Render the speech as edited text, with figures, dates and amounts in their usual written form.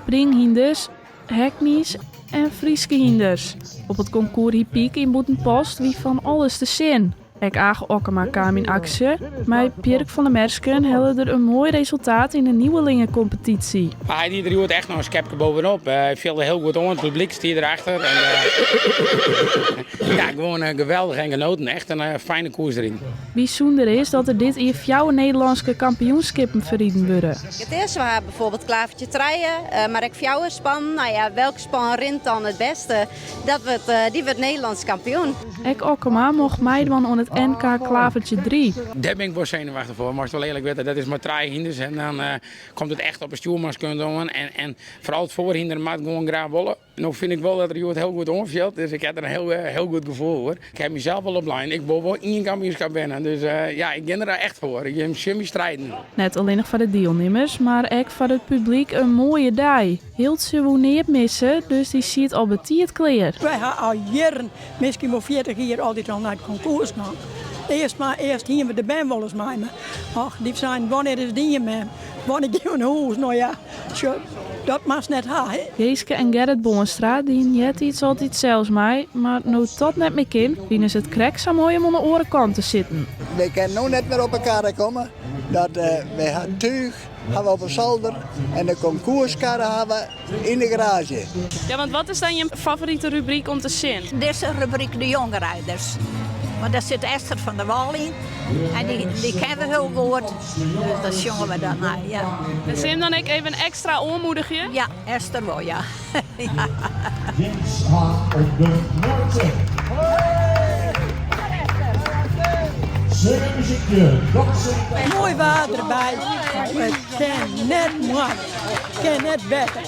Springhynders, Hackneys en Fryske hynders. Op it konkoers Hippyk yn Bûtenpost wie fan alles te sjen. Ek Age Okkema kaam yn aksje. Mei Pjerk van der Mersken helle er in moai resultaat yn de nieuwelingenkompetysje. Hy die der hjoed echt noch in skepke bovenop. Hy fielde hiel goed oan, it publyk stie derachter. En, ja, gewoan geweldich en genoten. Echt in fijne koers deryn. Bysûnder is dat der dit jier fjouwer Nederlânske kampioenskippen ferriden wurde. It is, we ha bijvoorbeeld klavertje trije, mar ek fjouwer spannen. Nou ja, welke span rint dan it bêste? Dat wurdt, dy wurdt Nederlânsk kampioen. Ek Okkema mocht meidwaan oan it NK Klavertje 3. Dêr bin ik wol senuwachtich foar, moatst wol earlik witte. Dat is mar trije hynders en dan komt it echt op 'e stjoermanskunst oan. En foaral it foarhynder moat gewoan graach wolle. No fyn ik wol dat er hjoed hiel goed oanfielt, dus ik ha der in hiel, hiel goed gefoel oer. Ik ha mysels wol oplein, ik wol wol ien kampioenskip winne. Dus ja, ik gean der echt foar. Ik gean tsjin my striden. Net allinnich foar de dielnimmers, mar ek foar it publyk in moaie dei. Hiltsje woe neat misse, dus dy siet al betiid klear. Wy ha al jierren, miskien wol 40 jier, altyd al nei it konkoers gien. Earst mar, earst hiene we de bern wolris mei, mar och, dy seinen, wannear is it dien, mem? Wannear gean we nei hûs? No ja, sjoch, dat moatst net ha, hè. Geeske en Gerrit Boonstra dienen eartiids altyd sels mei, mar no't dat net mear kin, fine se it krekt sa moai om oan de oare kant te sitten. Wy kinne no net mear op 'e karre komme, dat wy ha túch ha we op 'e solder en de konkoerskarre ha we yn de garaazje. Ja, want wat is dan jim favorite rubryk om te sjen? Dizze rubryk de jonge riders. Want dêr sit Esther van der Wal yn en dy, dy kenne we hiel goed. Dus dat sjonge we dan nei, ja. En sil jim dan ek even ekstra oanmoedigje? Ja, Esther wol, ja. ja. Jens Haan op de Noardsee. Moai waar derby. It kin net moaier. Kin net better.